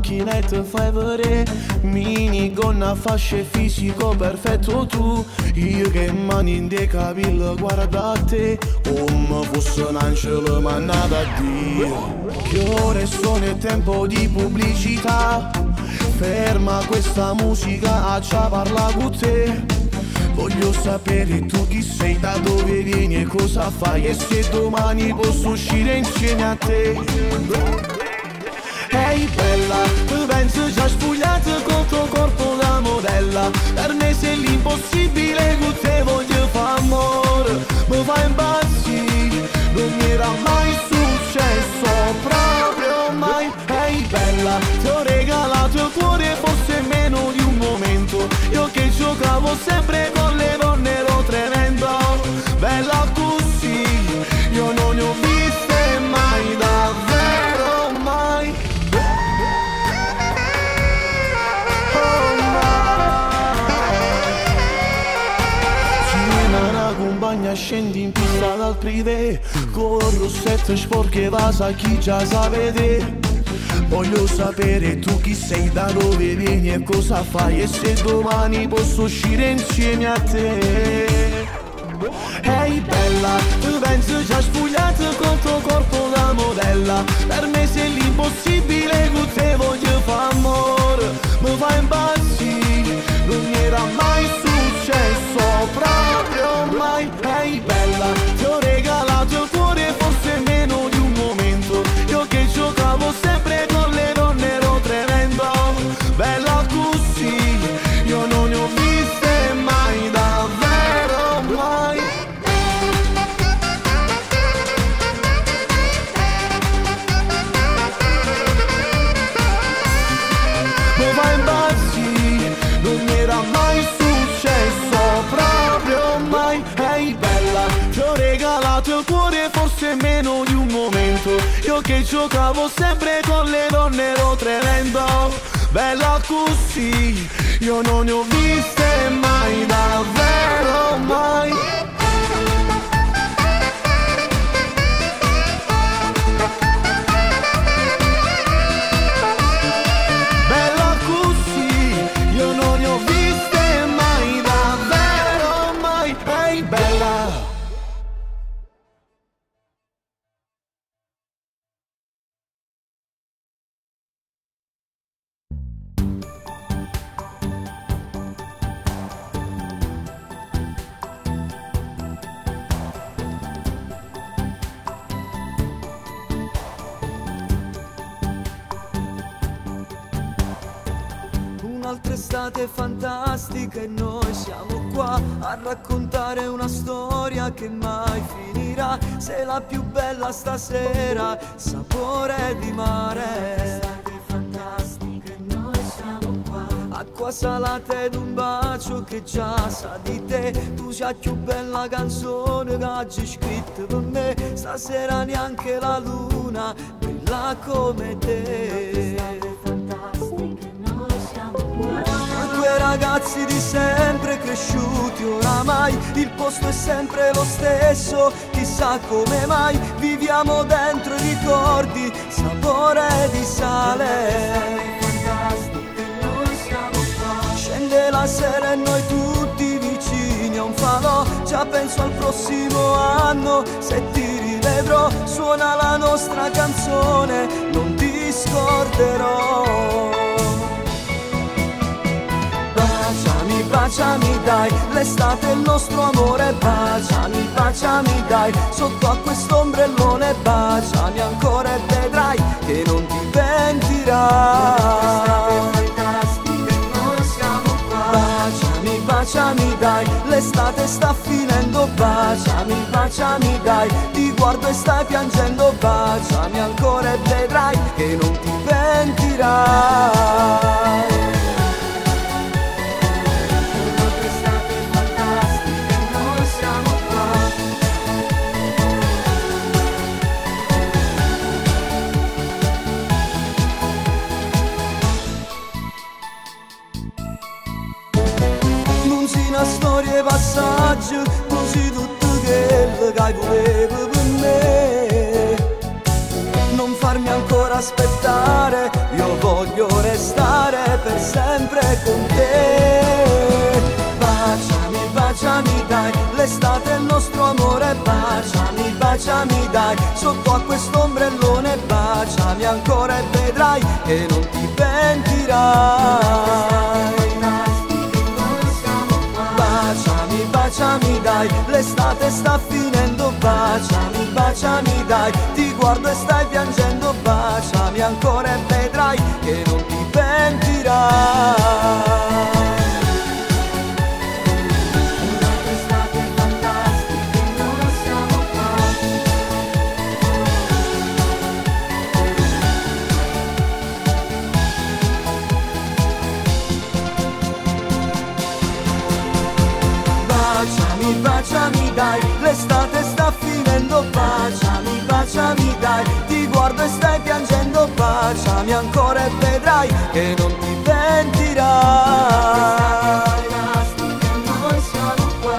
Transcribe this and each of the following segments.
macchina e ti fai vedere. Minigonna, fascia e fisico perfetto tu. Io che mani in dei capelli guarda a te, come fosse un angelo mandato a Dio. Che ore sono è tempo di pubblicità. Ferma questa musica, a già parla con te. Voglio sapere tu chi sei, da dove vieni e cosa fai, e se domani posso uscire insieme a te. Ehi bella, tu penso già sfogliato col tuo corpo da modella. Per me sei l'impossibile, con te voglio fare amore. Mi fai impazzire, non mi era mai successo, proprio mai. Ehi bella, ti ho regalato il cuore forse meno di un momento. Io che giocavo sempre con le donne ero tremendo. Bella così, io non ne ho viste mai, davvero mai. Oh mai. Cena una compagna, scendi in pista dal privé, con rossetto sporco e vasa chi già sa vedere. Voglio sapere tu chi sei, da dove vieni e cosa fai, e se domani posso uscire insieme a te. Ehi bella, tu penso già sfogliato col tuo corpo da modella. Per me sei l'impossibile, con te voglio fare amore. Mi fai impazzire, non mi era mai successo, proprio mai. Ehi bella, ti ho regalato il cuore forse meno di un momento. Io che giocavo sempre con le donne ero tremendo. Bella così, io non ne ho viste mai, davvero mai. Mi fai impazzire, non mi era mai successo, proprio mai. Ehi bella, ti ho regalato il cuore forse meno di un momento. Io che giocavo sempre con le donne ero tremendo. Bella così, io non ne ho viste mai, davvero mai. Bella così, io non ne ho viste mai, davvero mai. Ehi bella. Un'altra estate fantastica e noi siamo qua a raccontare una storia che mai finirà. Sei la più bella stasera, sapore di mare. Estate fantastica e noi siamo qua. Acqua salata ed un bacio che già sa di te. Tu sei la più bella canzone che hai scritto per me. Stasera neanche la luna brilla come te. Due ragazzi di sempre cresciuti oramai, il posto è sempre lo stesso, chissà come mai viviamo dentro i ricordi, sapore di sale. Scende la sera e noi tutti vicini a un falò, già penso al prossimo anno, se ti rivedrò, suona la nostra canzone, non ti scorderò. Baciami, baciami dai, l'estate è il nostro amore. Baciami, baciami dai, sotto a questo ombrellone. Baciami ancora e vedrai che non ti pentirai. Baciami, baciami dai, l'estate sta finendo. Baciami, baciami dai, ti guardo e stai piangendo. Baciami ancora e vedrai che non ti pentirai. Una storia e passaggio, così tutto quello che volevo per me. Non farmi ancora ancora aspettare, io voglio restare per sempre con te. Baciami, baciami dai, l'estate è il nostro amore, baciami, baciami dai, sotto a questo ombrellone, baciami ancora e vedrai che non ti pentirai. Baciami, baciami dai, l'estate sta finendo, baciami, baciami dai, ti guardo e stai piangendo, baciami ancora e vedrai che non ti pentirai. Un'altra estate fantastica e noi siamo qua. Baciami, baciami dai, l'estate sta finendo, baciami, baciami dai, ti guardo e stai piangendo, baciami ancora e vedrai che non ti pentirai.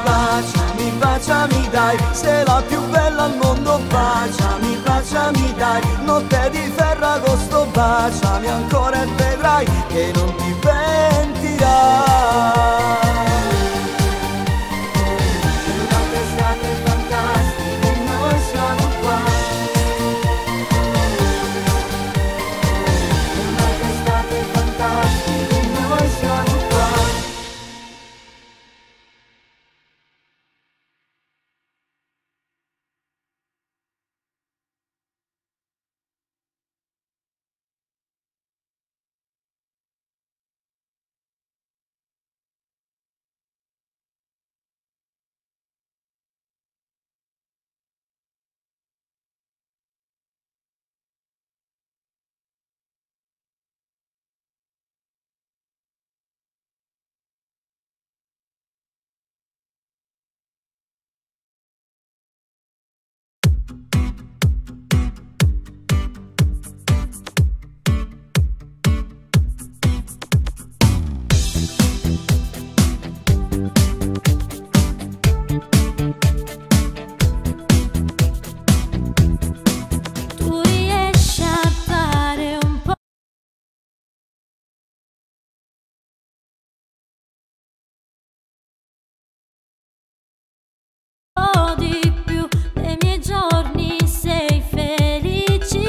Baciami, baciami dai, sei la più bella al mondo, baciami, baciami dai, notte di Ferragosto, baciami ancora e vedrai che non ti pentirai. Un'altra estate fantastica e noi siamo qua. Un'altra estate fantastica e noi siamo qua. Tu riesci a fare un po' di più dei miei giorni, sei felice.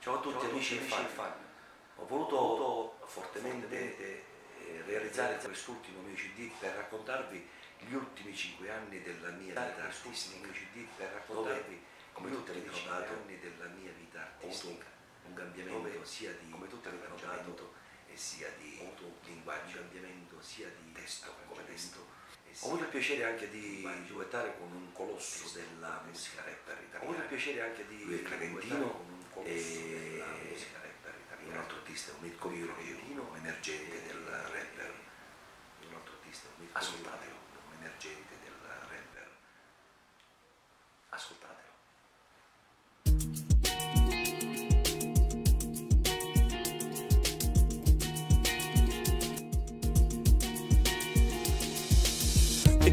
Ciao a tutti amici e fan. Ho voluto fortemente realizzare quest'ultimo mio CD per raccontarvi gli ultimi 5 anni della mia vita artistica, dove, come tutti avete notato, ho avuto un cambiamento sia di, come tutti avete notato, e sia di linguaggio, cambiamento sia di testo come testo. Ho avuto il piacere anche di duettare con un colosso della musica rapper italiana. Ho avuto il piacere anche di lui è Clementino e un altro artista, un Mirko Clementino, un emergente del rapper. Un altro artista, un Mirko Ascoltatelo, un emergente del rapper. Ascoltatelo.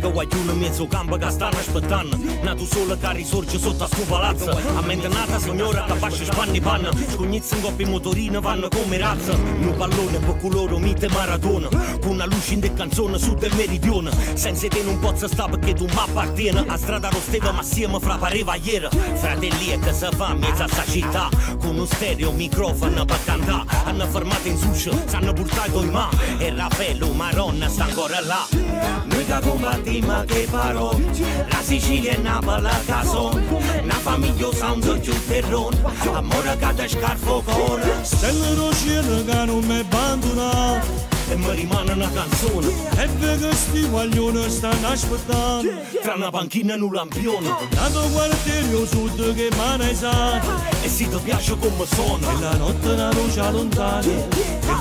Che guaglione mezzo campo che stanno aspettando, nato solo che risorge sotto a sto palazzo, a mente nata signora capace spanni panna, scognizzi in coppia motorino vanno come razza, un pallone per coloro mite Maradona, con una luce in de canzone su del meridione, senza te non posso stare perché tu m'appartieni, a strada lo steva ma assieme fra pareva ieri, fratelli e che si fa mezza sta città, con uno stereo microfono per cantare, hanno fermato in sushi, sanno portato in ma, e Raffaello Maronna sta ancora là, noi che combattiamo ma che parole, la Sicilia è Napoli caso, una famiglia sound giù terrone, amore che ti scarfo cuore. Stella rossa che non mi abbandona, E mi rimane una canzone. E vedo sti guaglione stanno aspettando. Tra una panchina e un lampione. Nato quartiere sud che mane sa. E se ti piace come sono. E la notte una luce lontana. E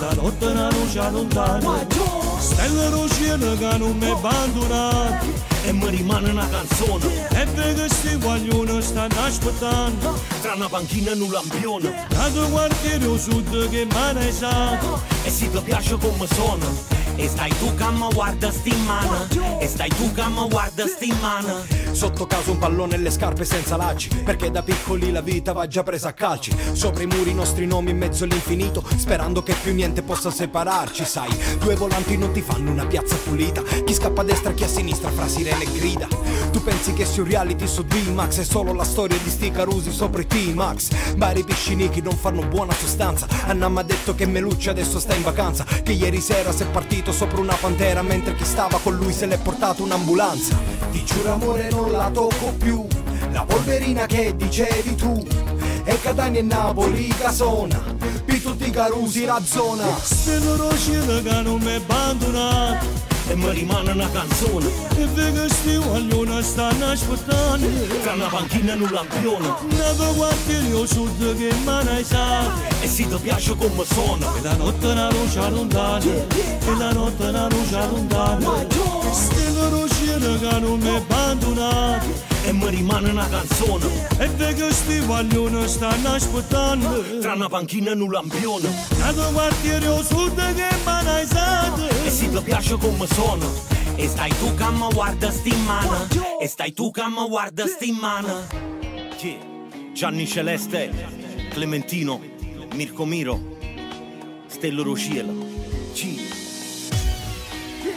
la notte una luce lontana. Stella rosciana che non mi abbandona. E mi rimane una canzone. E vedo sti guaglione stanno aspettando. Tra una panchina e un lampione. Nato quartiere sud che mane sa. E se ti piace come sono. E stai tu che mi guarda sti in mano. E stai tu che mi guarda sti in mano. Sotto casa un pallone e le scarpe senza lacci, perché da piccoli la vita va già presa a calci. Sopra i muri i nostri nomi in mezzo all'infinito, sperando che più niente possa separarci. Sai, due volanti non ti fanno una piazza pulita. Chi scappa a destra, chi a sinistra, fra sirene e grida. Tu pensi che sia un reality su D-Max, è solo la storia di sti carusi sopra i T-Max. Vari piscinichi non fanno buona sostanza. Anna m'ha detto che Melucci adesso sta in vacanza, che ieri sera si è partito sopra una pantera, mentre chi stava con lui se l'è portato un'ambulanza. Ti giuro amore non la tocco più, la polverina che dicevi tu. E Catania e Napoli casona, per tutti i carusi la zona. Stella rosciana che non mi abbandona. E mi rimane una canzone. E vedo sti guaglione stanno aspettando. Tra una panchina e un lampione. Nato quartiere sud che mane sa. E se ti piace come sono. E la notte una luce lontana. E la notte una luce lontana. Stella rosciana che non mi abbandona. E mi rimane una canzone. E vedo sti guaglione stanno aspettando. Tra una panchina e un lampione. Nato quartiere sud che mane sa. E se ti piace come sono. E stai tu che mi guarda sti in mano. E stai tu che mi guarda sti in mano. Yeah. Gianni Celeste, Clementino, Mirko Miro, Stello Rocielo. G.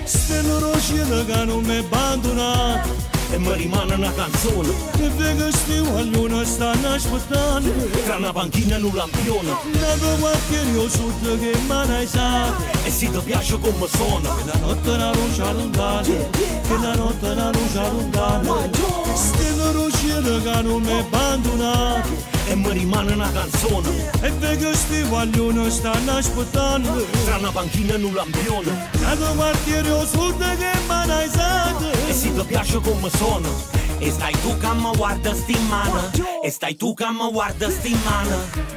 Stello Rocielo che non mi abbandona. E mi rimane una canzone. E vedo sti guaglione stanno aspettando. Tra una panchina e un lampione. Nato quartiere sud che mane sa. E se ti piace come sono. E la notte una luce lontana. E la notte una luce lontana. Stella rosciana che non mi abbandona. E mi rimane una canzone. E vedo sti guaglione stanno aspettando. Tra una panchina e un lampione. Nato quartiere sud che mane sa. E se ti piace come sono. E stai tu che mi guarda sti in mano. E stai tu che mi guarda sti in mano.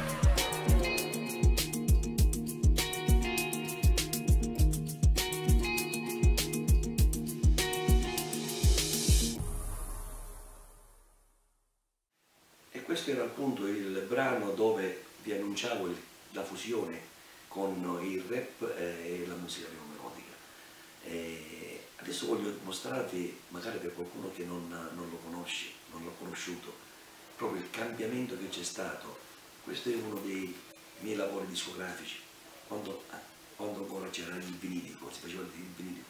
E questo era appunto il brano dove vi annunciavo la fusione con il rap e la musica neomelodica. E adesso voglio mostrarvi, magari per qualcuno che non lo conosce, non l'ha conosciuto, proprio il cambiamento che c'è stato. Questo è uno dei miei lavori discografici, quando ancora c'era il vinilico, si faceva il vinilico,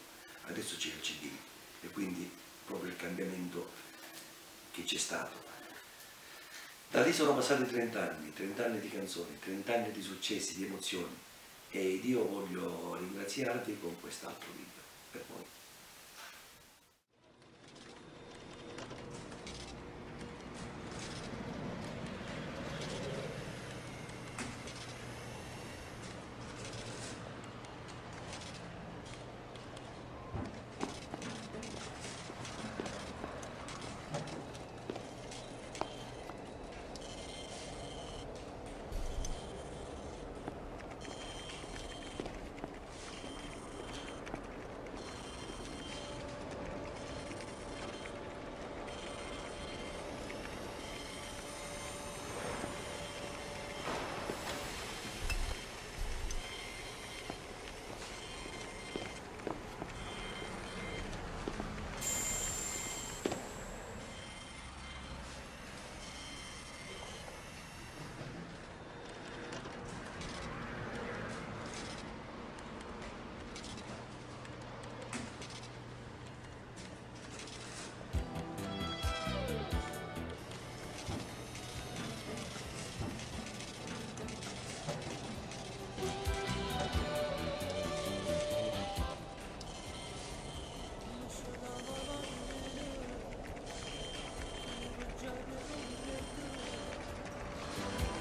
adesso c'è il CD, e quindi proprio il cambiamento che c'è stato. Da lì sono passati 30 anni, 30 anni di canzoni, 30 anni di successi, di emozioni, ed io voglio ringraziarvi con quest'altro video per voi.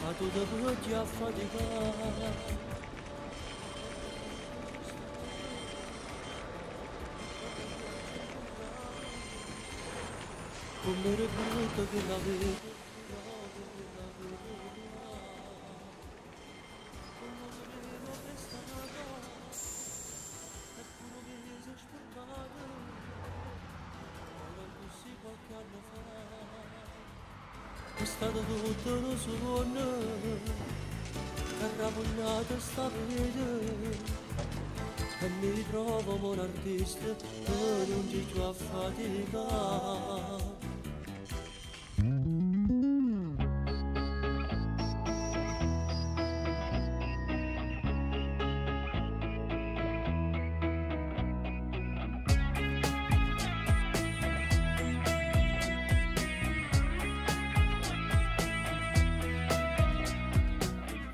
Ma tu te puoi faticare. Come era brutta che la vedo. È stato tutto un sogno che arrabbiato sta vita e mi ritrovo come un artista che non ti più a fatica.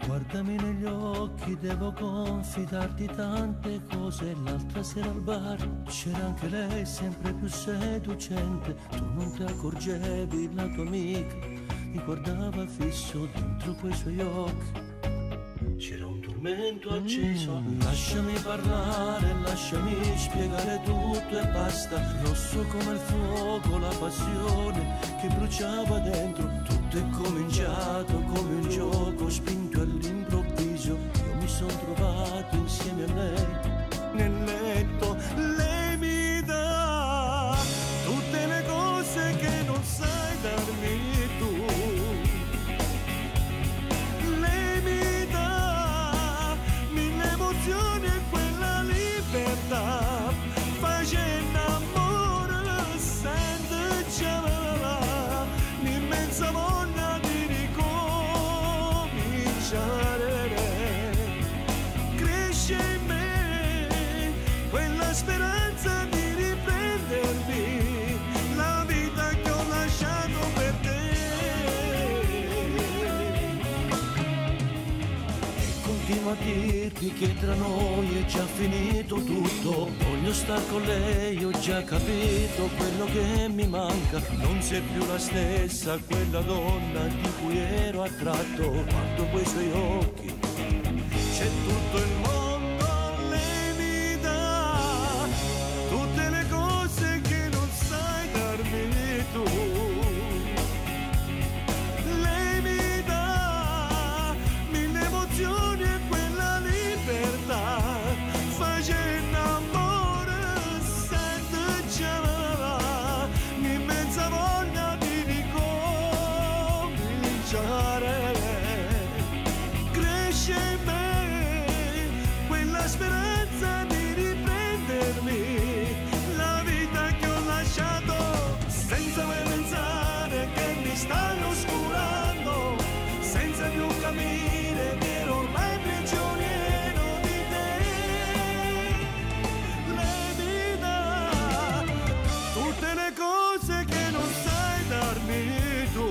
Guardami negli occhi, devo confidarti tante cose. L'altra sera al bar c'era anche lei, sempre più seducente. Tu non ti accorgevi, la tua amica mi guardava fisso dentro quei suoi occhi. C'era un tormento acceso. Lasciami parlare, lasciami spiegare tutto e basta. Rosso come il fuoco, la passione che bruciava dentro. Tutto è cominciato come un gioco spinto all'improvviso. Io mi son trovato insieme a lei nel letto. Lei mi dà tutte le cose che non sai darmi tu. Lei mi dà mille emozioni e quella libertà. Facendo amore sente già l'immensa voglia di ricominciare. Cresce in me quella speranza di riprendermi la vita che ho lasciato per te. E continuo a dirti che tra noi è già finito tutto. Voglio star con lei, ho già capito quello che mi manca. Non sei più la stessa, quella donna di cui ero attratto. Guardo quei suoi occhi, c'è tutto il mondo. Lei mi dà tutte le cose che non sai darmi tu. Lei mi dà mille emozioni e quella libertà. Facendo amore sente già l'immensa voglia di ricominciare. Cresce in me quella speranza di riprendermi la vita che ho lasciato senza mai pensare che mi stanno oscurando, senza più capire che ero ormai prigioniero di te. Lei mi dà tutte le cose che non sai darmi tu.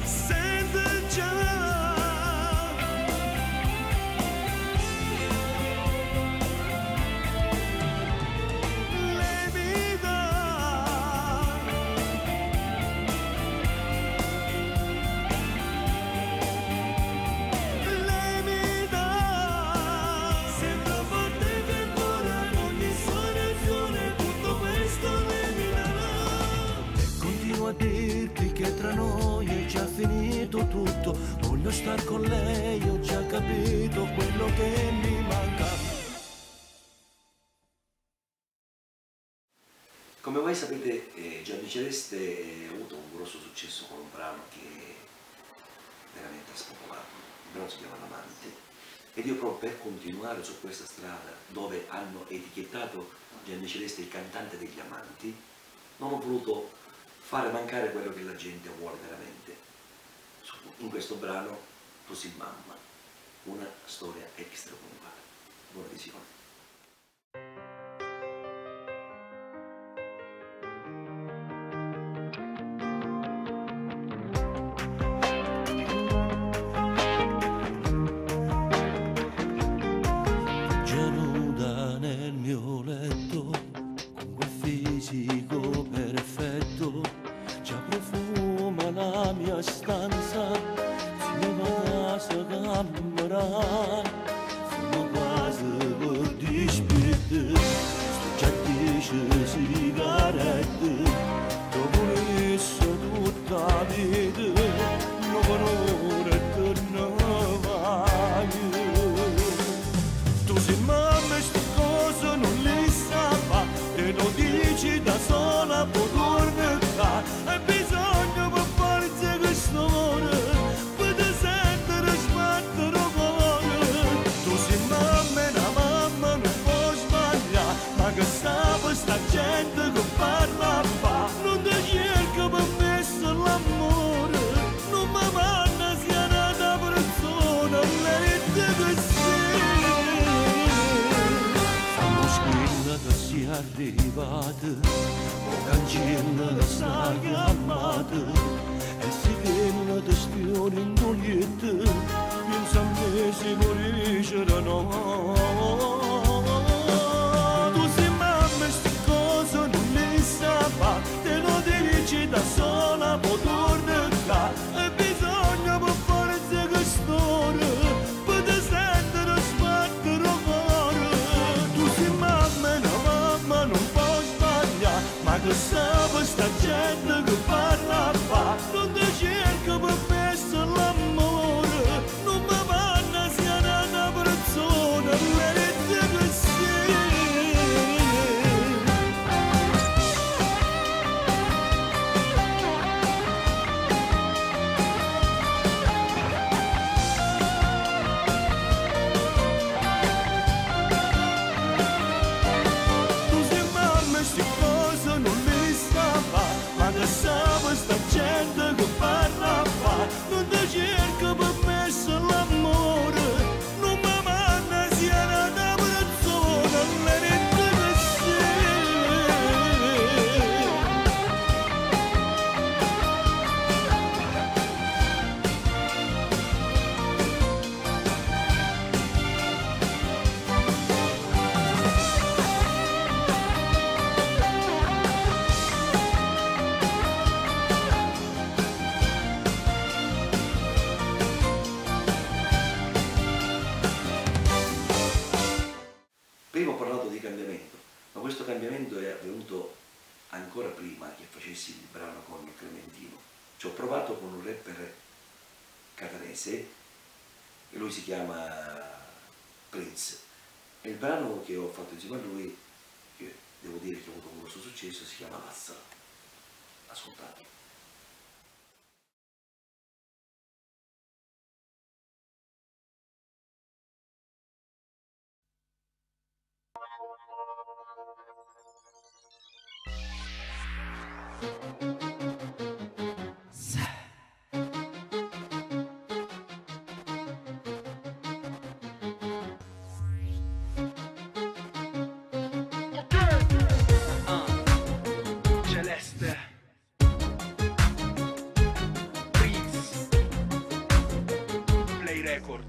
Sente già. Lei mi dà. Lei mi dà. Sembra forte che ancora ogni sua reazione, tutto questo lei mi darà. E continuo a dirti che tra noi è già finito tutto. Voglio star con lei, ho già capito quello che mi manca. Come voi sapete, Gianni Celeste ha avuto un grosso successo con un brano che veramente ha spopolato. Il brano si chiama L'Amante. Ed io proprio per continuare su questa strada dove hanno etichettato Gianni Celeste il cantante degli amanti, non ho voluto fare mancare quello che la gente vuole veramente. In questo brano Tu sei mamma, una storia extraconiugale. Buona visione. Già nuda nel mio letto, con quel fisico perfetto, già profuma la mia stanza, fino a casa camera, fino a casa per dispetto, sto già 10 sigarette. Ma che sa sta gente che parla fa, non ti cerca per me l'amore, non mi manda sia nata persona, lei che sei. Fammo scritta che sia arrivata, o cancella che sta chiamata, e se viene ti spioni in dolietta, pensa a me se morisce no. Tu sei mamma, sti cose non le sa fa, te lo dici da sola, può tornare qua, e bisogna per fare questa storia, per te sentire sbattere cuore. Tu sei mamma, una mamma non può sbagliare, ma che sa sta gente che parla fa, non ti cerca per essere l'amore, non mi manna sia nata persona, lei che sei. Tu sei mamma, sti cose non le sa fa, ma che sa sta gente che parla fa, non ti cerca per me l'amore, non mi manda sia nata persona, lei che sei. Prima ho parlato di cambiamento, ma questo cambiamento è avvenuto ancora prima che facessi il brano con Clementino. Ci ho provato con un rapper catanese, e lui si chiama Prince, e il brano che ho fatto insieme a lui, che devo dire che ha avuto un grosso successo, si chiama Lassala. Ascoltate. Celeste Prince Play Record.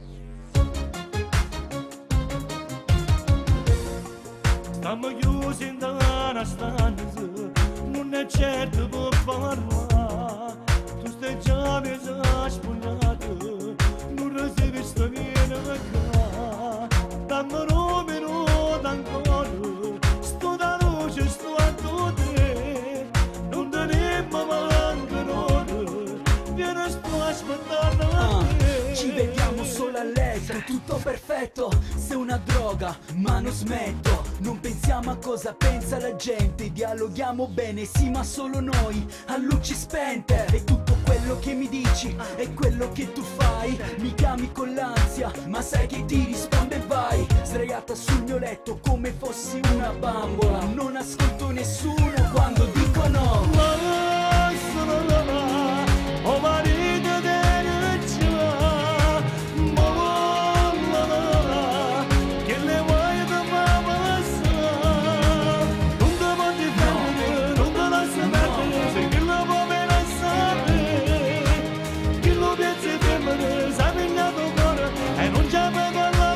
Stiamo chiusi in una stanza, non è certo per parlare. Tu stai già mi spogliato, non resisti sta viene qua. Dammi un minuto ancora, sto da luce, sto a te. Non teniamo manco un'ora, vieni sto aspettando a te. Ci vediamo solo a letto, tutto perfetto. Sei una droga, ma non smetto. Non pensiamo a cosa pensa la gente, dialoghiamo bene, sì, ma solo noi, a luci spente. E tutto quello che mi dici è quello che tu fai. Mi chiami con l'ansia, ma sai che ti rispondo e vai. Sdraiata sul mio letto come fossi una bambola. Non ascolto nessuno quando dico no. O marito che le vuoi da mamma non ti puoi difendere, non te la sapere, se chi lo può bene sapere, chi lo piace femmine, sa pigliato cuore e non c'è per la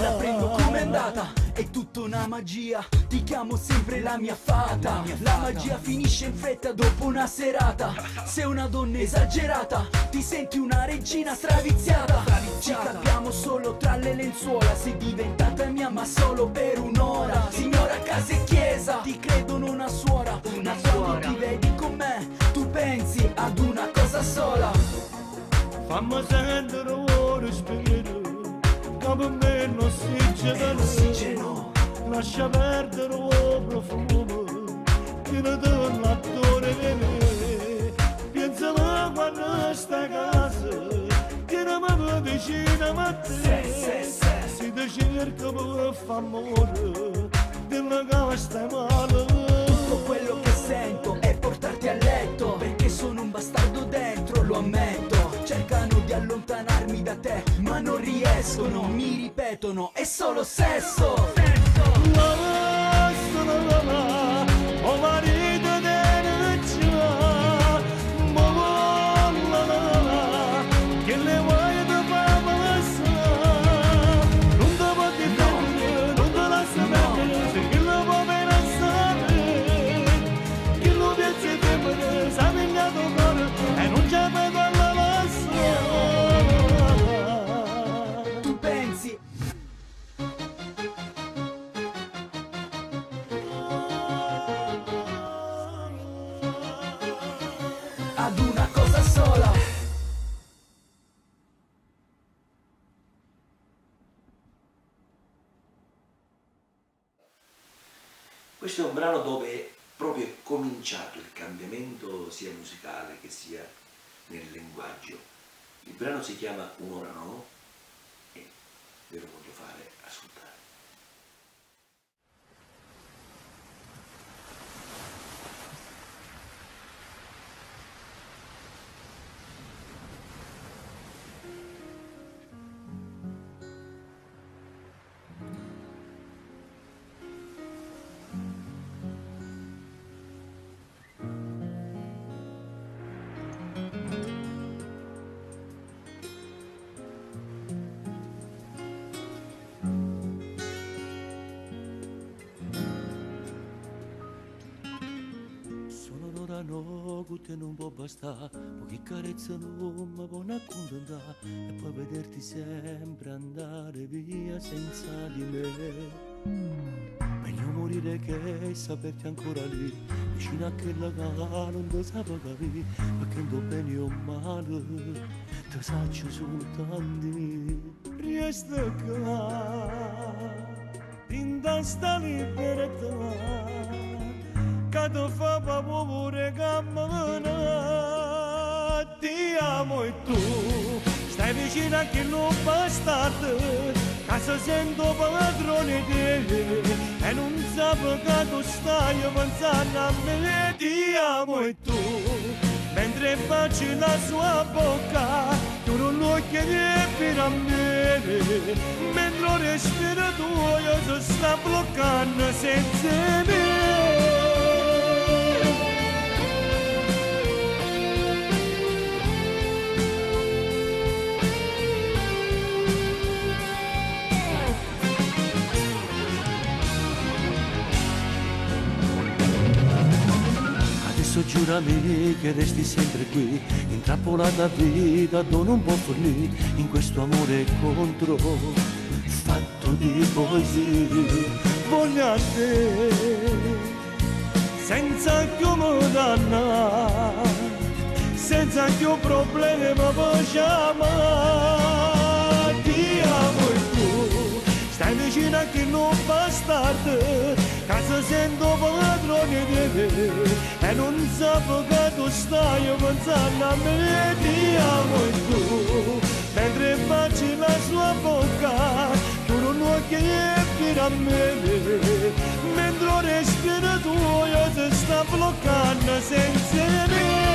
La prendo come è andata, è tutta una magia. Ti chiamo sempre la mia fata. La magia finisce in fretta dopo una serata. Sei una donna esagerata, ti senti una regina straviziata. Ci capiamo solo tra le lenzuola. Sei diventata mia ma solo per un'ora. Signora casa e chiesa, ti credono una suora. Ma quando ti vedi con me, tu pensi ad una cosa sola. Fammi sentire un respiro, che per me l'ossigeno. Lascia perdere il profumo, che ne torna a me. Pensala quando sta a casa, che non mi vicino a te. Si ti cerco per fare amore, dimmi che stai male. Tutto quello che sento è portarti a letto, perché sono un bastardo dentro, lo ammetto. Cercano di allontanarmi da te, ma non riescono. Mi ripetono, è solo sesso. La, la, la, o marito del già, ma la, la, la, che le vuoi da passare? Non te puoi difendere, non te la sapere, se chi lo può bene sapere, chi lo piace femmine, sa pigliato cuore e non c'è vedo alla lasciare. Tu pensi ad una cosa sola. Questo è un brano dove proprio è cominciato il cambiamento sia musicale che sia nel linguaggio. Il brano si chiama Un'ora no e ve lo voglio fare ascoltare. Sono un'ora no, che te non può bastare, poche carezze non mi può accontentare, e poi vederti sempre andare via senza di me. Meglio morire che saperti ancora lì, vicino a quella che non ti sape capire, perché non bene o male, ti saccio soltanto. Resta qua, in sta libertà, che ti fa paura camminare. Ti amo e tu stai vicino a chi lo bastardo, che si sente padrone di te e non sa che tu stai pensando a me. Ti amo e tu, mentre baci la sua bocca, chiudo l'occhio e per a me, mentre respiro tuo io si sta bloccando senza me. Adesso giurami che resti sempre qui, intrappolata a vita dove non può finire, in questo amore contro, fatto di poesie. Voglio a te, senza più condanna, senza più problema possiamo. Ti amo e tu, stai vicino a chi non bastardo, che si sente padrone di te e non sa che tu stai pensando a me. Ti amo e tu, mentre baci la sua bocca, chiudo l'occhio e per a me, mentre respiro tuo io si sta bloccando senza me.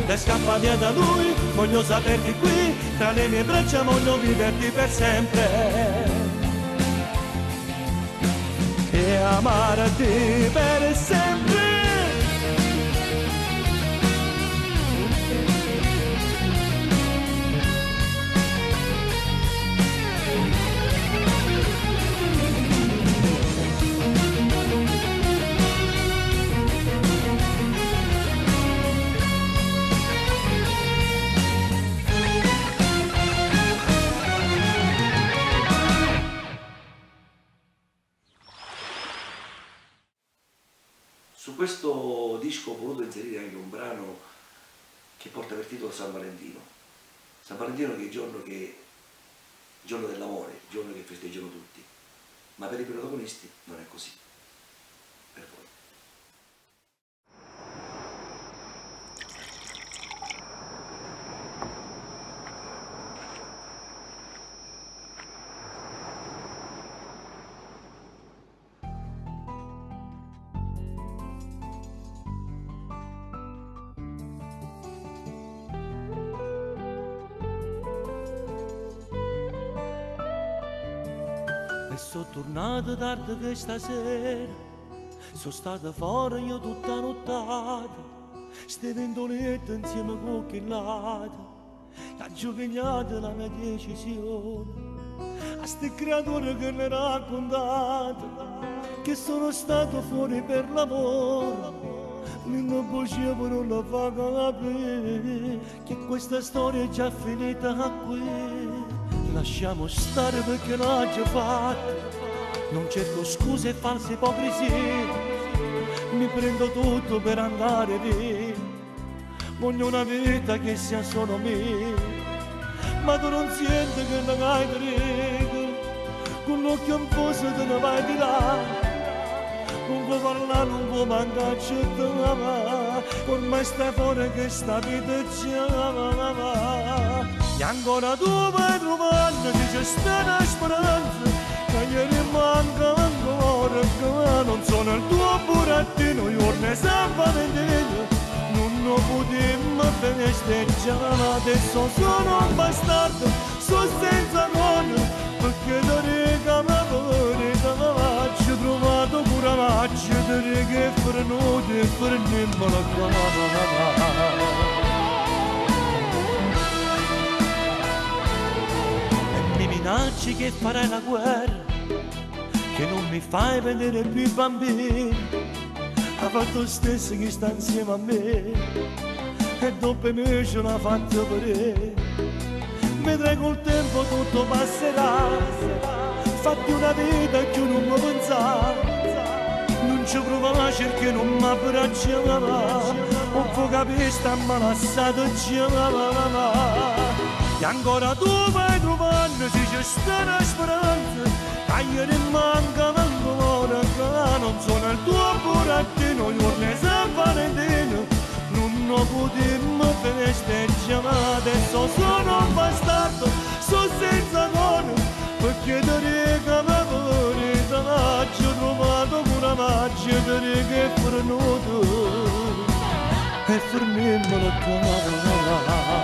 Te scappa via da lui, voglio saperti qui, tra le mie braccia voglio viverti per sempre e amarti per sempre. Su questo disco ho voluto inserire anche un brano che porta per titolo San Valentino. San Valentino che è il giorno, giorno dell'amore, il giorno che festeggiano tutti, ma per i protagonisti non è così. Per voi. E sono tornato tardi questa sera, sono stato fuori io tutta nottata, stavo in letto insieme con chi lato, e ho pigliato la mia decisione. A ste creature che le raccontate, che sono stato fuori per lavoro, non potevo non la fa capire, che questa storia è già finita qui. Lasciamo stare perché l'ha già fatta, non cerco scuse e false ipocrisie, mi prendo tutto per andare via, voglio una vita che sia solo mia, ma tu non senti che non hai diritto, con l'occhio in posa te ne vai di là, non puoi parlare, non puoi mangiare, ormai stai fuori che sta vita già. E ancora tu vai trovando che c'è sta una speranza, che ieri manca ancora, che non sono il tuo burattino, giorno e San Valentino, non lo potremmo festeggiare, adesso sono un bastardo, sono senza cuore, perché da regala verità, ci ho trovato pure la te che fernuto e fernemmo la cara. Mi minacci che farai la guerra, che non mi fai vedere più i bambini, ha fatto stesso chi sta insieme a me, e dopo me ce l'ha fatto per. Vedrai col tempo tutto passerà, fatti una vita che non mi pensare, non ci provare perché non mi abbracciava, non può capire sta malassata già. E ancora tu vai trovando se c'è sta una speranza, che ieri manca ancora, che non sono il tuo burattino, giorno e San Valentino, non lo potremmo festeggiare, adesso sono un bastardo, sono senza cuore, perché te regala verità, ci ho trovato pure magia, te che è fernuto, e fermemmo la cara.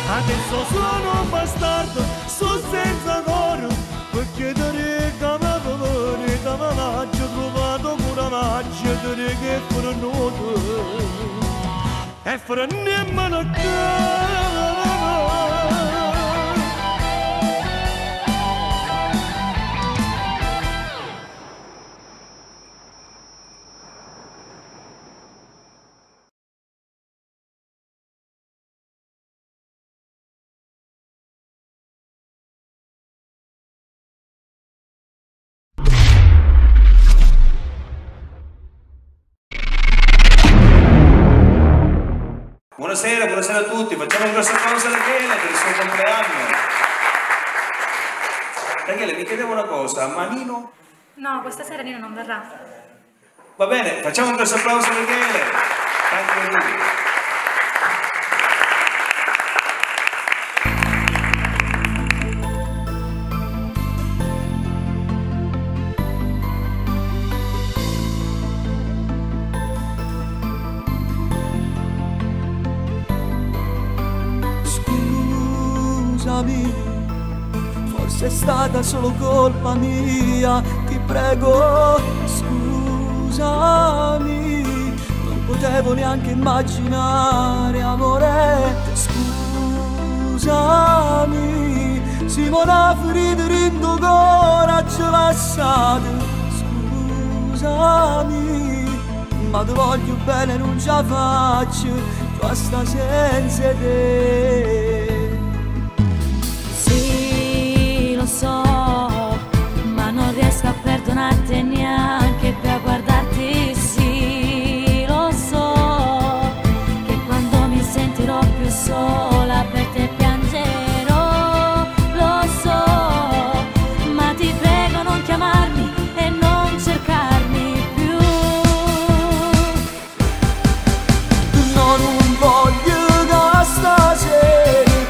Adesso sono un bastardo, sono senza cuore, perché te regala verità, ma ci ho trovato pure magia, te che è fernuto, e fernemmo la cara. Buonasera, buonasera a tutti, facciamo un grosso applauso a Rachele per il suo compleanno. Rachele, mi chiedevo una cosa, ma Nino? No, questa sera Nino non verrà. Va bene, facciamo un grosso applauso a Rachele. Tanti auguri. Forse è stata solo colpa mia, ti prego scusami, non potevo neanche immaginare, amore, scusami, Simona ferita rindo coraggio lasciato, scusami, ma ti voglio bene, non ce la faccio, tu sta senza te. Lo so, ma non riesco a perdonarti neanche più a guardarti, sì, lo so, che quando mi sentirò più sola per te piangerò, lo so, ma ti prego non chiamarmi e non cercarmi più. No, non voglio che stasera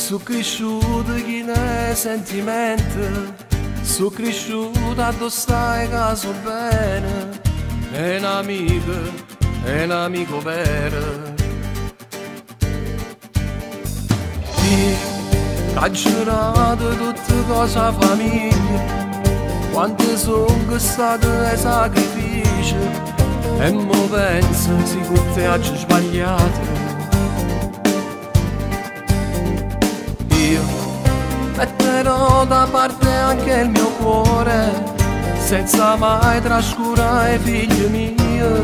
Sono cresciuto chi ne sentimenti, sono cresciuto addossare caso bene, è un amico, è un amico vero. Ti ha giurato tutte cose a famiglia, quante sono state i sacrifici, e mo penso se con te ho sbagliato. Io metterò da parte anche il mio cuore, senza mai trascurare i figli miei,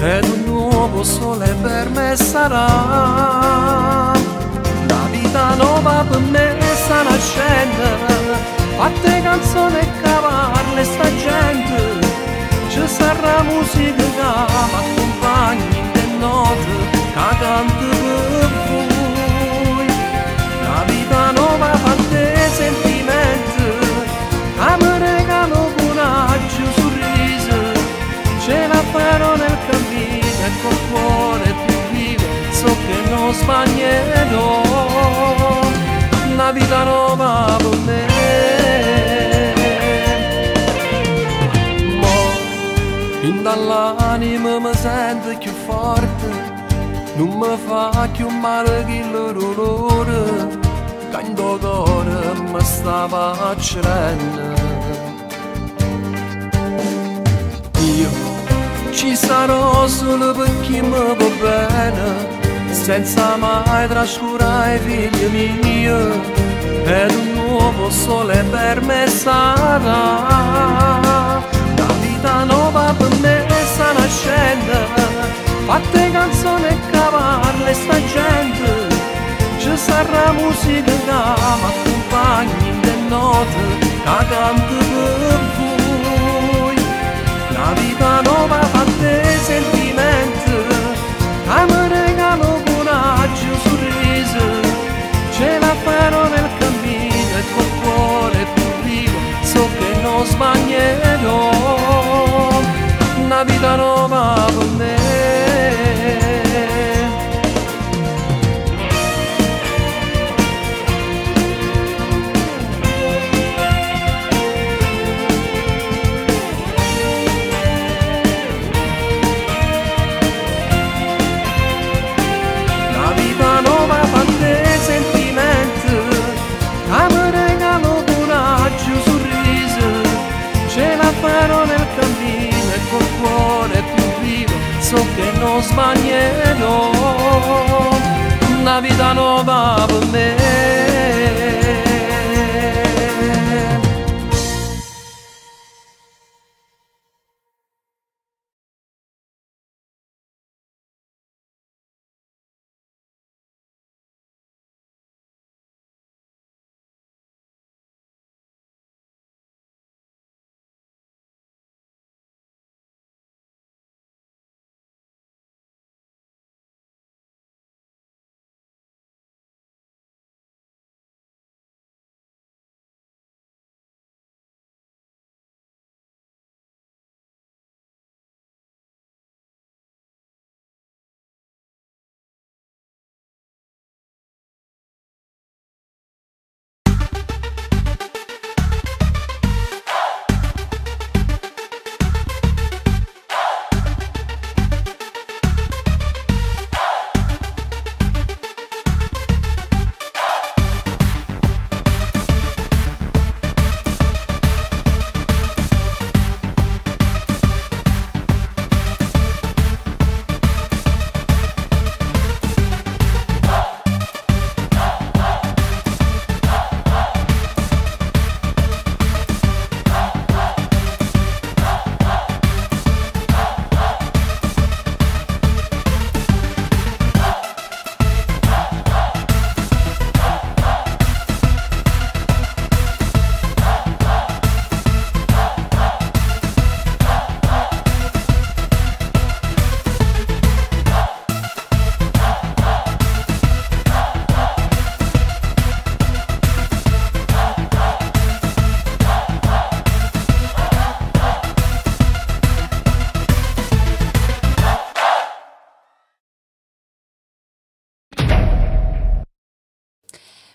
ed un nuovo sole per me sarà. La vita nuova per me sta nascendo, fatte canzoni e cavarle sta gente, ci sarà musica che mi accompagni in notte, che canto per voi. La vita nuova fatte sentimenti, che mi regalo coraggio, sorriso, ce la farò nel cammino e col cuore più vivo, so che non sbaglierò. La vita nuova per me. Mo, in dall'anima mi sento più forte, non mi fa più male che il dolore, che in cuore mi stava accendendo. Io ci sarò solo per chi mi va bene, senza mai trascurare i figli miei, ed un nuovo sole per me sarà. La vita nuova per me sta nascendo, fatte canzoni e cavarle sta gente, ci sarà musica che mi accompagni in notte, che canto per voi. La vita nuova fatte sentimenti, che mi regalo coraggio, sorriso, ce la farò nel cammino e col cuore più vivo, so che non sbaglierò. Una vita nuova per me. La vita nuova fatte sentimenti, che mi regalo coraggio, sorriso, ce la farò nel cammino e col cuore più vivo, so che non sbaglierò. Una vita nuova per me.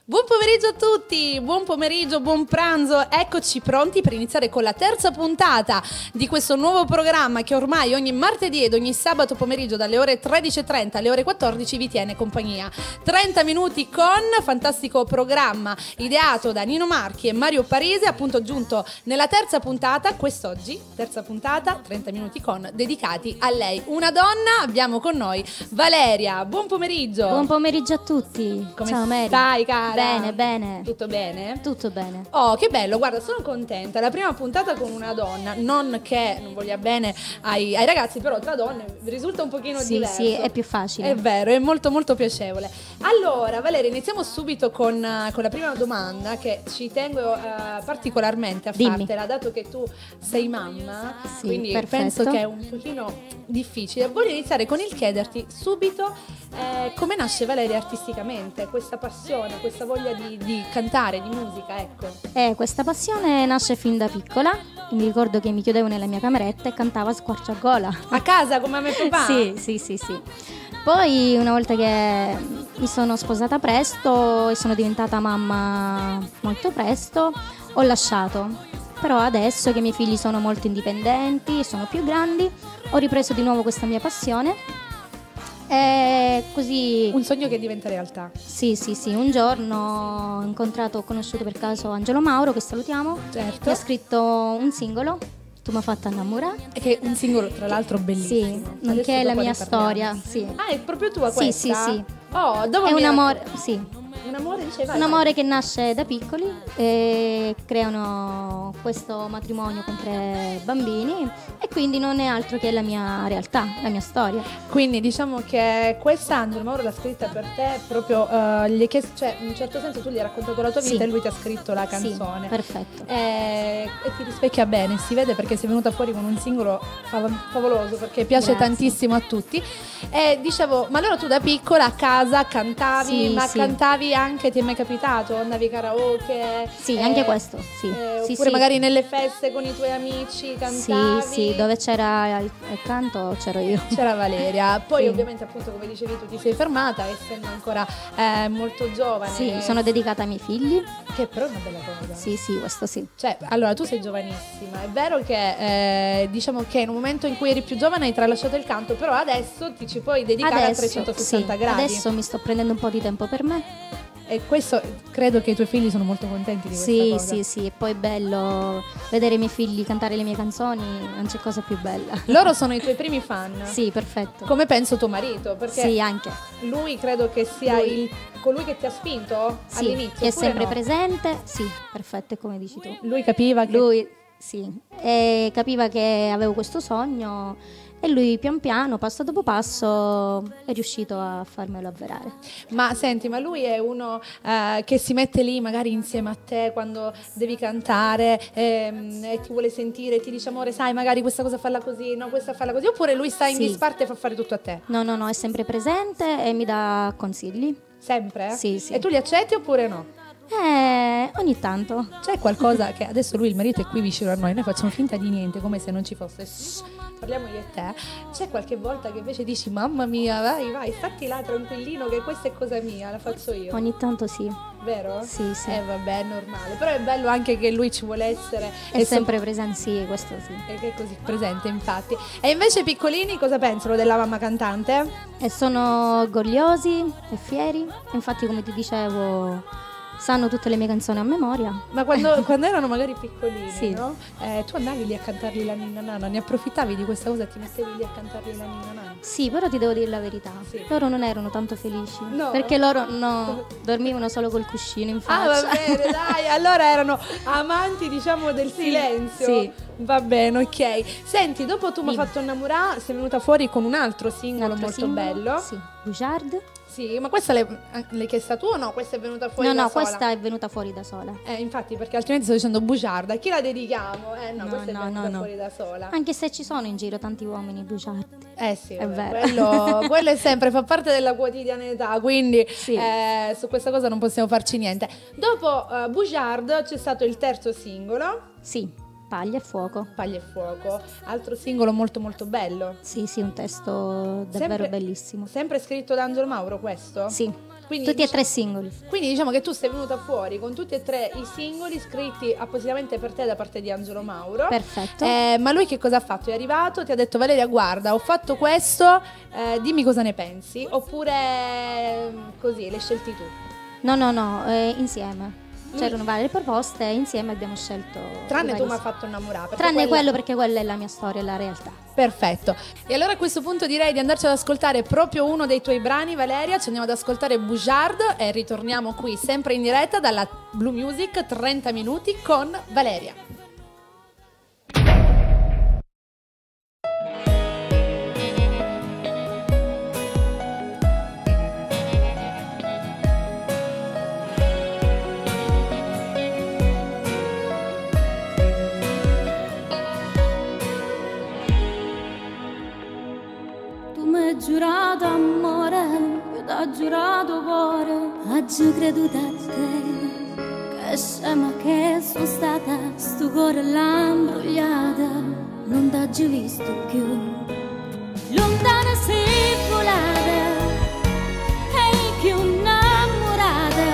Buon pomeriggio a tutti, buon pomeriggio, buon pranzo, eccoci pronti per iniziare con la terza puntata di questo nuovo programma che ormai ogni martedì ed ogni sabato pomeriggio dalle ore 13.30 alle ore 14 vi tiene compagnia. 30 minuti con fantastico programma ideato da Nino Marchi e Mario Parise, appunto giunto nella terza puntata, quest'oggi, terza puntata, 30 minuti con, dedicati a lei, una donna, abbiamo con noi Valeria, buon pomeriggio. Buon pomeriggio a tutti. Come Ciao Mary. stai cara? Bene, bene. Tutto bene? Tutto bene. Oh, che bello, guarda, sono contenta. La prima puntata con una donna, non che non voglia bene ai, ai ragazzi, però tra donne risulta un pochino Sì, diverso. sì, è più facile. È vero, è molto molto piacevole. Allora, Valeria, iniziamo subito con, con la prima domanda che ci tengo particolarmente a Dimmi. fartela, dato che tu sei mamma, Sì, quindi perfetto. penso che è un pochino difficile. Voglio iniziare con il chiederti subito come nasce Valeria artisticamente, questa passione, questa voglia di cantare, di musica, ecco. Questa passione nasce fin da piccola. Mi ricordo che mi chiudevo nella mia cameretta e cantavo a squarciagola. A casa come a me papà? Sì, sì, sì, sì. Poi una volta che mi sono sposata presto e sono diventata mamma molto presto, ho lasciato. Però adesso che i miei figli sono molto indipendenti, sono più grandi, ho ripreso di nuovo questa mia passione. E così... Un sogno che diventa realtà. Sì, sì, sì. Un giorno ho incontrato, ho conosciuto per caso Angelo Mauro, che salutiamo. Certo. Mi ha scritto un singolo, Tu m'ha fatta innamorare. E che è un singolo, tra l'altro, bellissimo. Sì, Adesso nonché la dopo mia ne parliamo. storia. Sì. Ah, è proprio tua Sì, questa? sì, sì. Oh, dopo È mi un amore, sì. Un amore, dice, vai, Un vai. amore che nasce da piccoli e creano questo matrimonio con 3 bambini e quindi non è altro che la mia realtà, la mia storia. Quindi diciamo che questa Angelo Mauro l'ha scritta per te proprio, gli hai chiesto, cioè in un certo senso tu gli hai raccontato la tua vita Sì. e lui ti ha scritto la Sì, canzone. perfetto. E ti rispecchia bene, si vede perché sei venuta fuori con un singolo favoloso, perché piace Grazie. tantissimo a tutti. E dicevo, ma allora tu da piccola a casa cantavi, Sì, ma sì. cantavi anche, ti è mai capitato? Andavi karaoke? Sì, anche questo, sì. Sì, oppure sì. magari nelle feste con i tuoi amici cantavi? Sì, sì, dove c'era il canto c'ero io. C'era Valeria. Poi Sì. ovviamente appunto come dicevi tu ti sei fermata essendo ancora molto giovane. Sì, sono dedicata ai miei figli. Che però è una bella cosa. Sì, sì, questo sì. Cioè, allora tu sei giovanissima, è vero che diciamo che in un momento in cui eri più giovane hai tralasciato il canto, però adesso ti ci puoi dedicare Adesso, a 360 sì, gradi. Adesso mi sto prendendo un po' di tempo per me. E questo credo che i tuoi figli sono molto contenti di questa Sì, cosa. sì, sì, e poi è bello vedere i miei figli cantare le mie canzoni, non c'è cosa più bella. Loro sono i tuoi primi fan. Sì, perfetto. Come penso tuo marito, perché Sì, anche. lui credo che sia Lui. colui che ti ha spinto Sì, all'inizio, che è oppure sempre no? presente. Sì, perfetto, è come dici tu. Lui capiva che Lui, sì, e capiva che avevo questo sogno e lui pian piano, passo dopo passo, è riuscito a farmelo avverare. Ma senti, ma lui è uno che si mette lì magari insieme a te quando devi cantare e ti vuole sentire, ti dice amore, sai, magari questa cosa falla così, no, questa falla così, oppure lui sta in Sì. disparte e fa fare tutto a te? No, no, no, è sempre presente e mi dà consigli. Sempre? Sì, sì. E tu li accetti oppure no? Ogni tanto. C'è qualcosa che adesso lui, il marito, è qui vicino a noi, noi facciamo finta di niente, come se non ci fosse. Shh, parliamo io e te. C'è qualche volta che invece dici mamma mia, vai, vai, stati là tranquillino che questa è cosa mia, la faccio io. Ogni tanto sì. Vero? Sì, sì. Vabbè, è normale. Però è bello anche che lui ci vuole essere. È sempre presente, sì, questo sì. E che è così presente, infatti. E invece i piccolini cosa pensano della mamma cantante? E sono orgogliosi e fieri. Infatti, come ti dicevo, sanno tutte le mie canzoni a memoria. Ma quando erano magari piccolini, Sì. no? Tu andavi lì a cantargli la ninna nanna, ne approfittavi di questa cosa e ti mettevi lì a cantargli la ninna nanna? Sì, però ti devo dire la verità. Sì. Loro non erano tanto felici. No. Perché loro no, dormivano solo col cuscino in Ah, va faccia. bene, dai, allora erano amanti, diciamo, del silenzio. Sì. Va bene, ok. Senti, dopo tu mi hai Dimmi. fatto innamorare, sei venuta fuori con un altro singolo Un altro molto singolo, bello. Sì, Bugiard. Sì, ma questa l'hai chiesta tu o no? Questa è venuta fuori No, da no, sola? questa è venuta fuori da sola. Infatti, perché altrimenti sto dicendo bugiarda. A chi la dedichiamo? No, No, questa è no, venuta no, no. fuori da sola. Anche se ci sono in giro tanti uomini bugiardi. Sì, È vabbè, vero. Quello è sempre, fa parte della quotidianità, quindi Sì. su questa cosa non possiamo farci niente. Dopo Bugiard c'è stato il terzo singolo. Sì. Paglia e fuoco. Paglia e fuoco, altro singolo molto molto bello. Sì, sì, un testo davvero bellissimo. Sempre scritto da Angelo Mauro questo? Sì, Quindi tutti e tre singoli. Quindi diciamo che tu sei venuta fuori con tutti e tre i singoli scritti appositamente per te da parte di Angelo Mauro. Perfetto. Ma lui che cosa ha fatto? È arrivato, ti ha detto Valeria guarda ho fatto questo, dimmi cosa ne pensi, oppure così, le scelti tu? No, no, no, insieme. C'erano varie proposte e insieme abbiamo scelto Tranne i tu vari mi hai fatto innamorare, perché Tranne quella quello, perché quella è la mia storia, è la realtà. Perfetto. E allora a questo punto direi di andarci ad ascoltare proprio uno dei tuoi brani, Valeria. Ci andiamo ad ascoltare Bugiard e ritorniamo qui sempre in diretta dalla Blue Music 30 minuti con Valeria. Tu mi hai giurato amore, io ti ho giurato cuore, oggi creduto a te. Che scema che sono stata, sto cuore l'ha imbrogliata, non t'ho già visto più. Lontana sei volata, e più innamorata,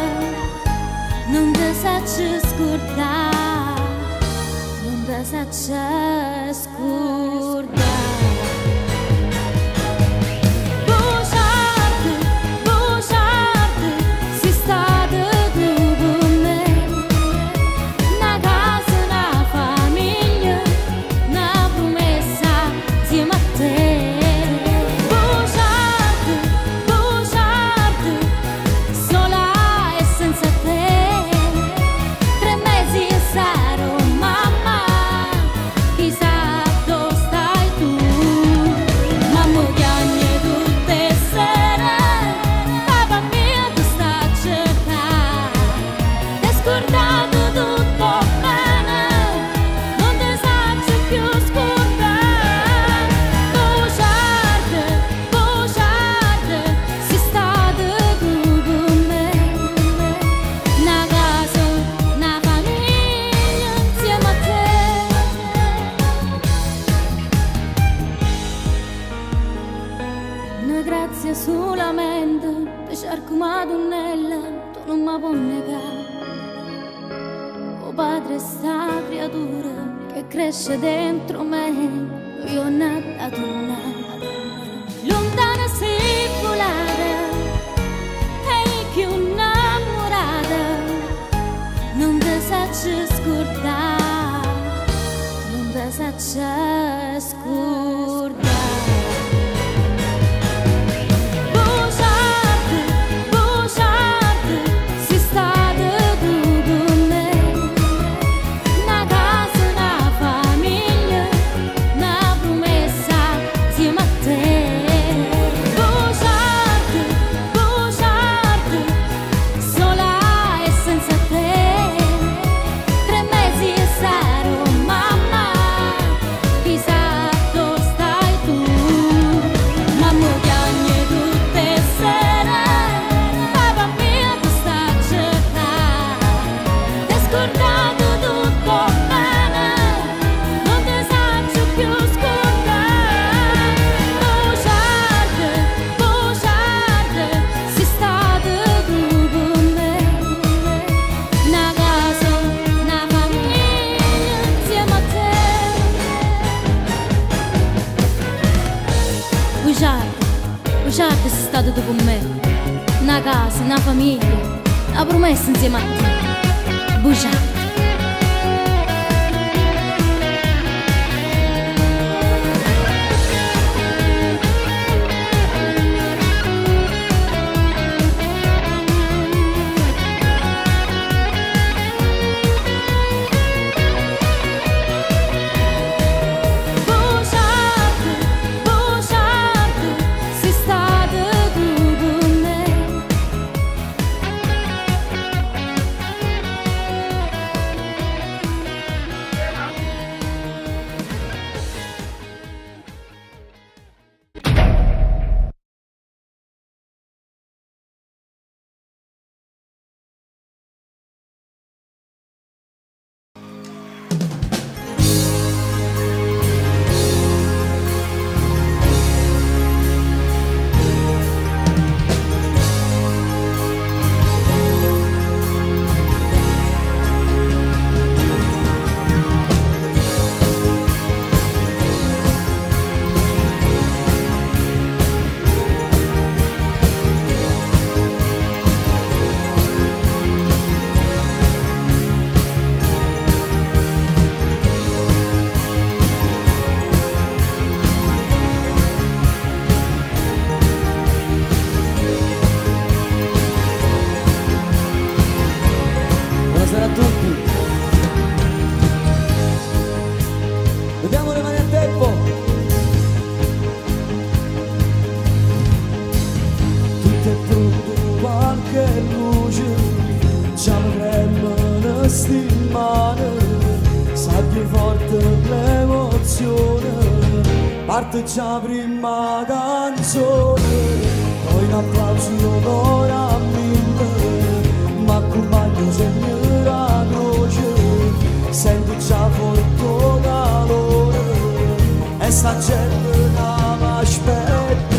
non ti saccio scordare, non ti saccio scordare. Solamente te cerco Madonnella, tu non mi puoi negare. Oh padre, sta creatura che cresce dentro me, io nata tornare. Lontana sei volata, e più innamorata, non ti saccio scordare, non ti saccio scordare. Bugiardo sei stato tu con me, una casa, una famiglia, una promessa insieme a te. Bugiardo. L'emozione parte già prima canzone, poi un applauso d'oro a mille, ma accompagno sempre la croce, sento già forte calore, e sta gente che mi aspetta,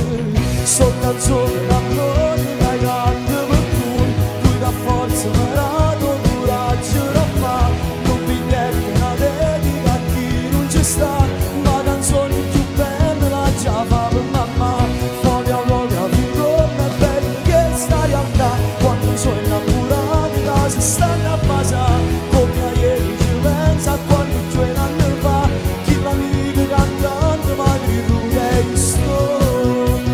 sto canzone d'amore che canto per voi, tu che forza mi dato coraggio da fa, non biglietto una dedica a chi non ci sta, ma canzone più bella la già fa per mamma, fuori autografi come è bello che sta realtà, quando sono innamorato che si stanno a basare, come a ieri ci pensa a quando due anni fa, chi l'amico cantando ma grido che sto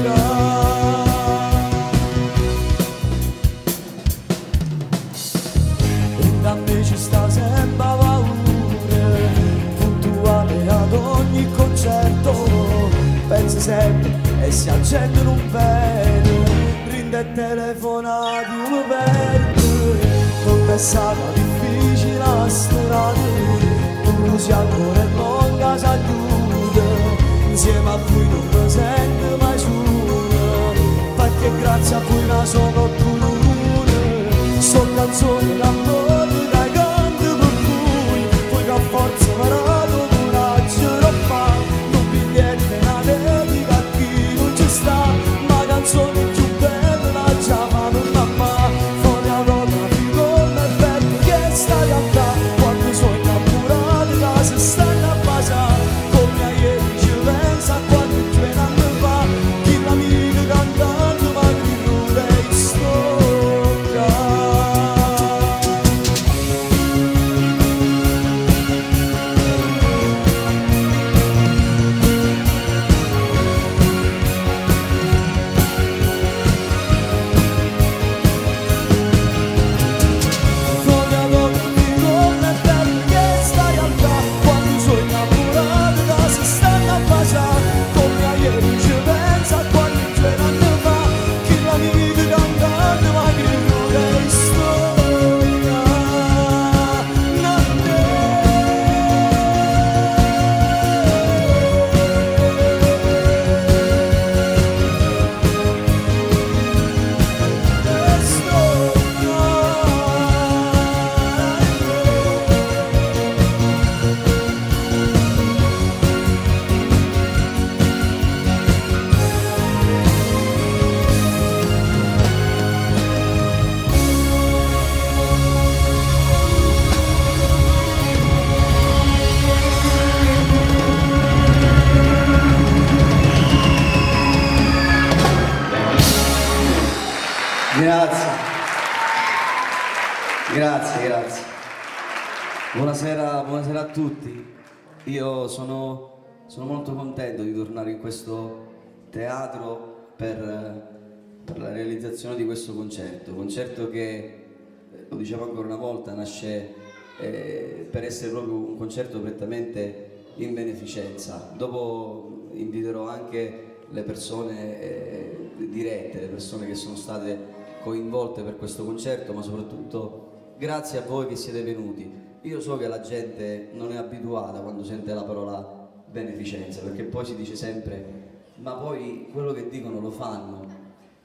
qua. Da me ci sta sempre paura, puntuale ad ogni concerto, penso sempre e si accende un velo, rinde telefonati un perdo, come è stata difficile la strada, pure se ancora è longa saluta, insieme a voi non mi sento mai solo, perché grazie a voi la sono dolore, sto canzone d'amore che canto per voi, voi che forza mi dato coraggio da fa, non biglietto una dedica a chi non ci sta, ma canzone più bella la già fa per mamma, fuori autografi come è bello che sta realtà, quando sono innamorato che si stanno a basare, come a ieri ci pensa a quando due anni fa, chi l'amico cantando ma grido lei sto qua. Fuori autografi come è bello che sta realtà, quando sono innamorato che si stanno a baciare, come a ieri ci pensa a quando due anni fa, chi l'amico cantando ma grido lei sto qua. Grazie, grazie, grazie. Buonasera, buonasera a tutti. Io sono molto contento di tornare in questo teatro per la realizzazione di questo concerto. Concerto che, lo dicevo ancora una volta, nasce per essere proprio un concerto prettamente in beneficenza. Dopo inviterò anche le persone dirette, le persone che sono state coinvolte per questo concerto, ma soprattutto grazie a voi che siete venuti. Io so che la gente non è abituata quando sente la parola beneficenza, perché poi si dice sempre ma poi quello che dicono lo fanno,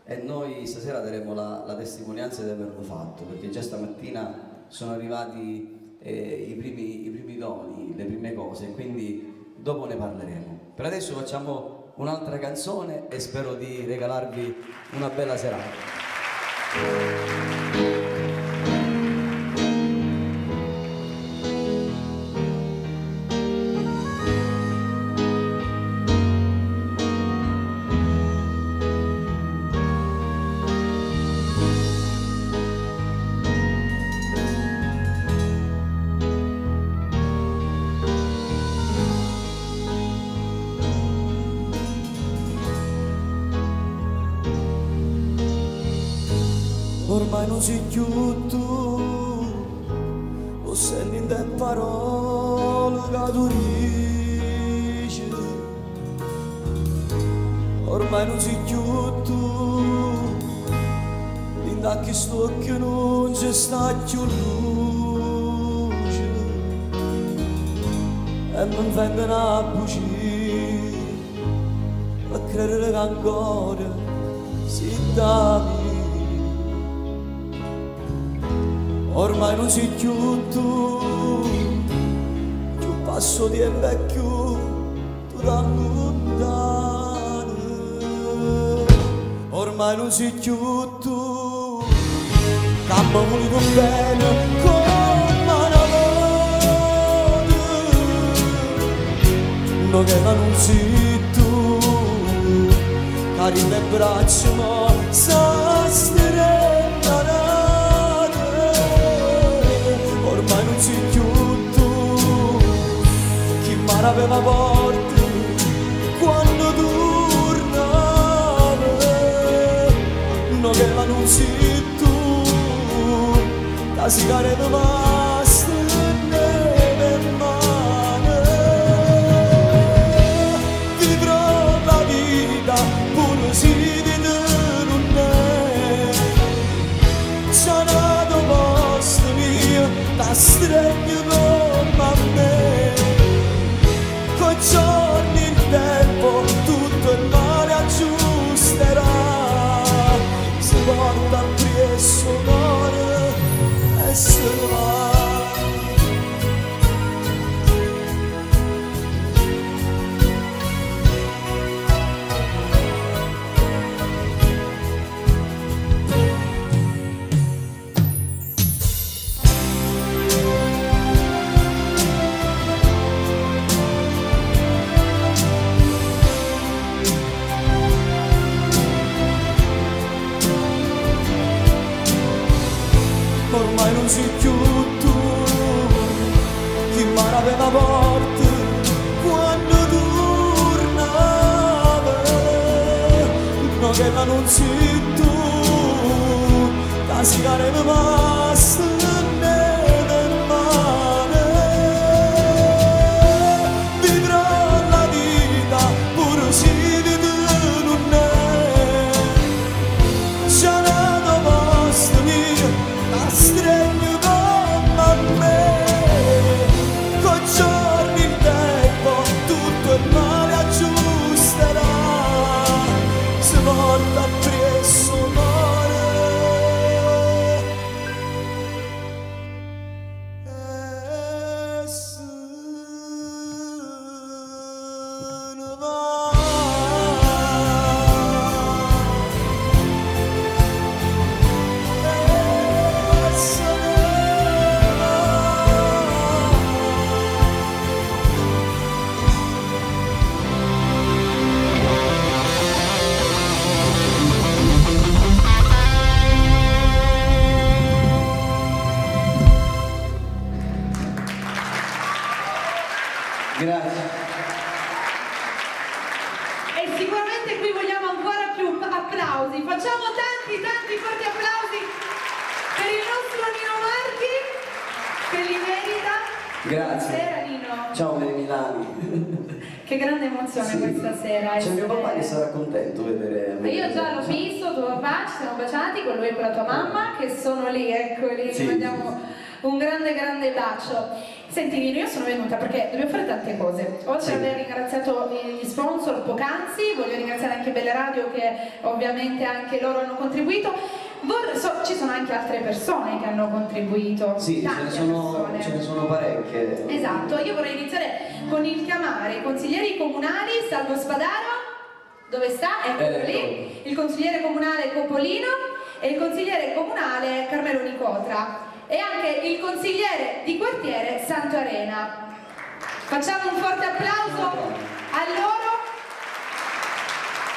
e noi stasera daremo la testimonianza di averlo fatto, perché già stamattina sono arrivati i primi doni, le prime cose, quindi dopo ne parleremo. Per adesso facciamo un'altra canzone e spero di regalarvi una bella serata. Ormai non si più tu, o senti in te parole che tu dici. Ormai non si più tu, in da chi sto che non c'è sta più luce. E mi invento una bugia per credere che ancora si da mia. Ormai non sei più tu, più passo di vecchio, tu da lontano. Ormai non sei più tu, che mi voluto bene come una volta. No che non sei tu, cari le braccia ma sa stretta. Ormai non sei più tu, chi mi aveva porta quando tornava. No che la non sei tu, la sigaretta basta nelle mani. Vivrò la vita pure se di te non è. Sarà posto mio, da stregno come a me. Coi giorni il tempo tutto il male aggiusterà. Si porta presso cuore e se ne va. Ormai non sei più tu, chi mi aveva porta quando tornava. No che la non sei tu, la sigaretta basta nelle mani. Vivrò la vita pure se di te non è. Sarà da posto mio, la stregno come a me. Coi giorni il tempo tutto il male aggiusterà. Si porta presso cuore e se ne va. E se ne va. Grazie. E sicuramente qui vogliamo ancora più applausi. Facciamo tanti, tanti forti applausi per il nostro Nino Marchi, che li merita. Grazie. Buonasera Nino. Ciao Milani. Che grande emozione Sì. questa sera. C'è mio papà che sarà contento vedere. Io già l'ho visto, tuo papà, ci siamo baciati con lui e con la tua mamma che sono lì, eccoli, Sì. mandiamo un grande grande bacio. Senti Nino, io sono venuta perché dobbiamo fare tante cose. Oltre Sì. ad aver ringraziato gli sponsor poc'anzi, voglio ringraziare anche Belle Radio che ovviamente anche loro hanno contribuito. Ci sono anche altre persone che hanno contribuito. Sì, tante persone. ce ne sono parecchie. Esatto, io vorrei iniziare con il chiamare i consiglieri comunali Salvo Spadaro, dove sta? Eccolo Eccolo. lì, il consigliere comunale Coppolino e il consigliere comunale Carmelo Nicotra e anche il consigliere di quartiere Santo Arena. Facciamo un forte applauso a loro,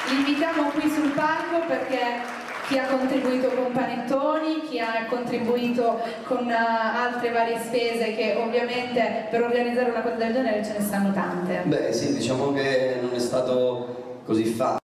li invitiamo qui sul palco perché chi ha contribuito con panettoni, chi ha contribuito con altre varie spese che ovviamente per organizzare una cosa del genere ce ne stanno tante. Beh sì, diciamo che non è stato così facile.